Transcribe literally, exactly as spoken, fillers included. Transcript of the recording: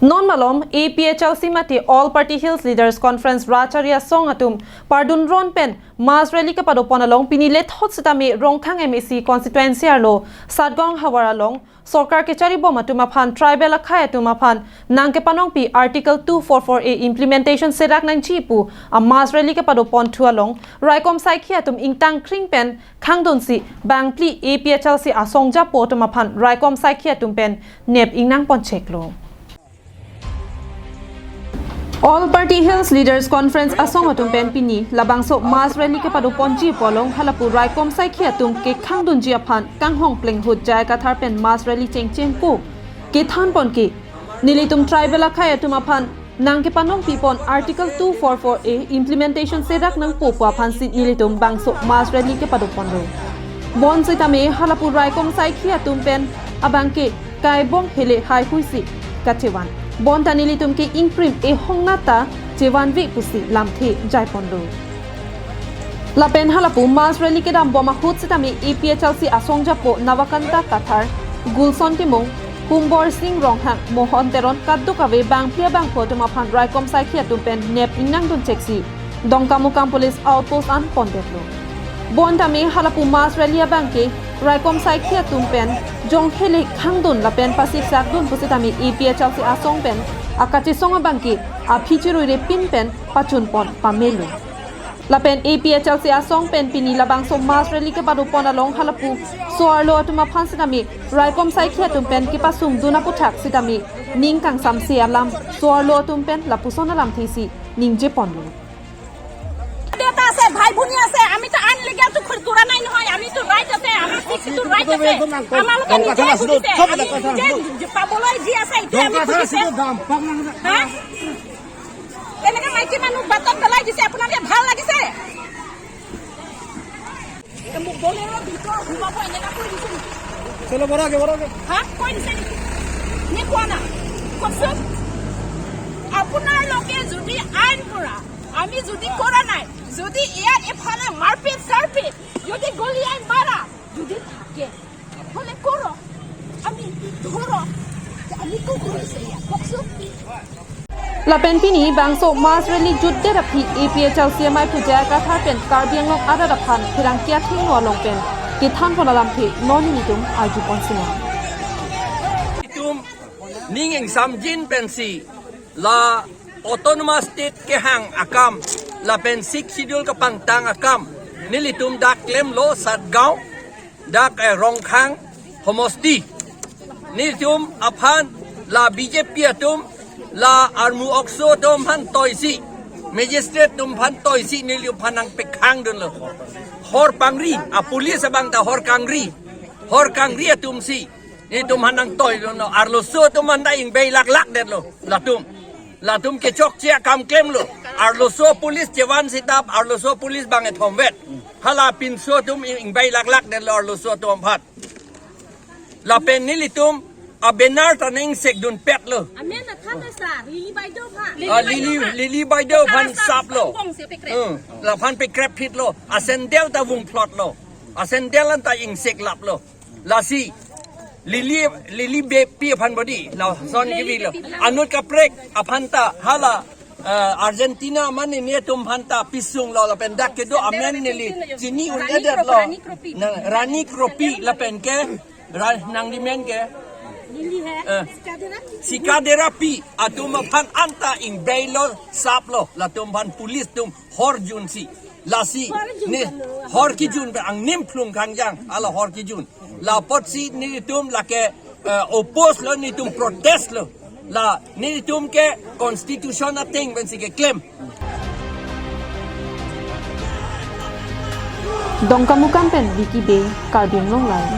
Non malom A P H L C mate All Party Hills Leaders Conference rat chari asong atum pardun ron pen mass rally kepadopon along pini lethot sitame Rongkhang M A C constituency arlo Satgaon havar along sorkar kecharibom atum aphan tribal akhei atum aphan nangkepanongpi Article two four four A implementation serak nangji pu a mass rally kepadoponthu along raikom saikhi atum ingtang kring pen khangdunsi bangphli A P H L C asong japo atum aphan raikom saikhi atum pen nep ingnangponcheklo. All Party Hills Leaders Conference asong atum pen pini labangso mass rally kepadoponji pu along halapu raikom saikhi atum kekhangdunji aphan Kanghong Plenghut J I Kathar pen mass rally chengchengpo kethanpon ke nelitum tribal akhei atum aphan nangkepanongpipon Article two four four A implementation serak nangpo pu aphansi nelitum bangso mass rally kepadoponlo. Bonsitame halapu raikom saikhi atum pen abangke kaibong hele haihuisi kachevan. Bonta nelitum ke ingprim ehong nata chevanve pusi lamthe jaiponlo. Lapen halapu mass rally kedambom ahut sitame A P H L C asong japo Navakanta Kathar, Gulson Timung, Kumbor Sing Ronghang, Mohon Teron kadokave bangphli abangphu atum aphan raikom saikhi atum pen nep ingnangduncheksi Dongkamukam Police Outpost an pondetlo. Bontame halapu mass rally abangke raikom saikhi atum pen jong hele khangdun lapen pasiksakdun pusitame A P H L C asong pen akachesong abangke aphi chiruire pin pen pachunpon pamelo. Lapen A P H L C asong pen pini labangso mass rally kepadopon along halapu so-arlo atum aphan sitame raikom saikhi atum pen kepasungdun aputhak sitame ning kangsamse alam so-arlo atum pen lapuson alamthesi ningjeponlo. দেউতা আছে, ভাই ভনী আছে, আমি তো আনলিগেল তো খুৰ-, কৰা নাই নহয়, আমি তো ৰাইট আছে, আমাৰ ছিক্সটি টু ৰাইট আছে, আমালোকে নিজে খুজিছে, আমি নিজে পাবলৈ যি আছে, এইটো আমি খুজিছে। হা? এনেকে মাইকী মানুহ বাটত পেলাই দিছে, আপোনালোকে ভাল লাগিছে? এ, মোক বলেৰ' ভিতৰত সোমাব এনেকা কৈ দিছে নেকি? চলো, বড় আগে, বড় আগে। হা? কৈ দিছে নেকি? নে কোৱা নাই? কওকচোন। আপোনালোকে যদি আইন কৰা, আমি যদি কৰা নাই, যদি ইয়াত এফালে মাৰপিট চাৰপিট, যদি গুলীয়াই মাৰা, যদি থাকে, হ'লে কৰক। আমি ধৰক, আমি ক'ত কৰিছে ইয়াত? কওকচোন। Lapen pini bangso mass rally jutdet aphi A P H L C amei pu J I Kathar pen Karbi Anglong arat aphan pherangke athengno along pen kethanpon alamthe non nelitum arjuponsinang. Itum ning ingsamjin pensi la autonomous state kehang akam lapen sixth schedule kapangtang akam nelitum dak klemlo Satgaon, dak, eh, Rongkhang homosti. Nelitum aphan la B J P atum, la armu okso atum aphan toisi, magistrate atum aphan toisi nelitum aphan nangpekhangdunlo. Hor pangri, a police abang ta hor kangri, hor kangri atumsi nelitum aphan nangtoidunlo. Arloso atum aphan ta ingbei laklakdetlo latum. Latum kechokche akam klemlo. Arloso police chevan sitap, arloso police bang ethomvet. Hala pinso atum ing-, ingbei laklakdetlo arloso atum aphan. Lapen nelitum a banner ta nangsekdunpetlo. Amen na than sa, Lily Baideo pha. Ah, Lily, Lily Baideo aphan saplo. Bong se pekrep. Hmm, laphan pekrepphitlo. A sandal ta vungphlotlo. A sandal an ta ingseklaplo. Lasi Lily, Lily Beypi aphan bodi, lason kevilo. Anut kaprek aphan ta hala, eh, Argentina mane netum aphan ta pisunglo lapen dak kedo amen neli chini un-edetlo. Rani Kropi. Na, Rani Kropi lapen ke, ra-, nangli men ke? Lily hai. Eh. Sikadera. Sikaderapi atum aphan anta ingbeilo saplo, latum aphan police atum horjunsi. Lasi, hor kijun, ne, hor kijun pe angnim phlung kangjang, hala hor kijun. Lapotsi nelitum lake, eh, oppose lo, nelitum protest lo. La nelitum ke constitution ateng pensi keklem. Dongkamukam pen Vicky Bey, Karbi Anglong Live.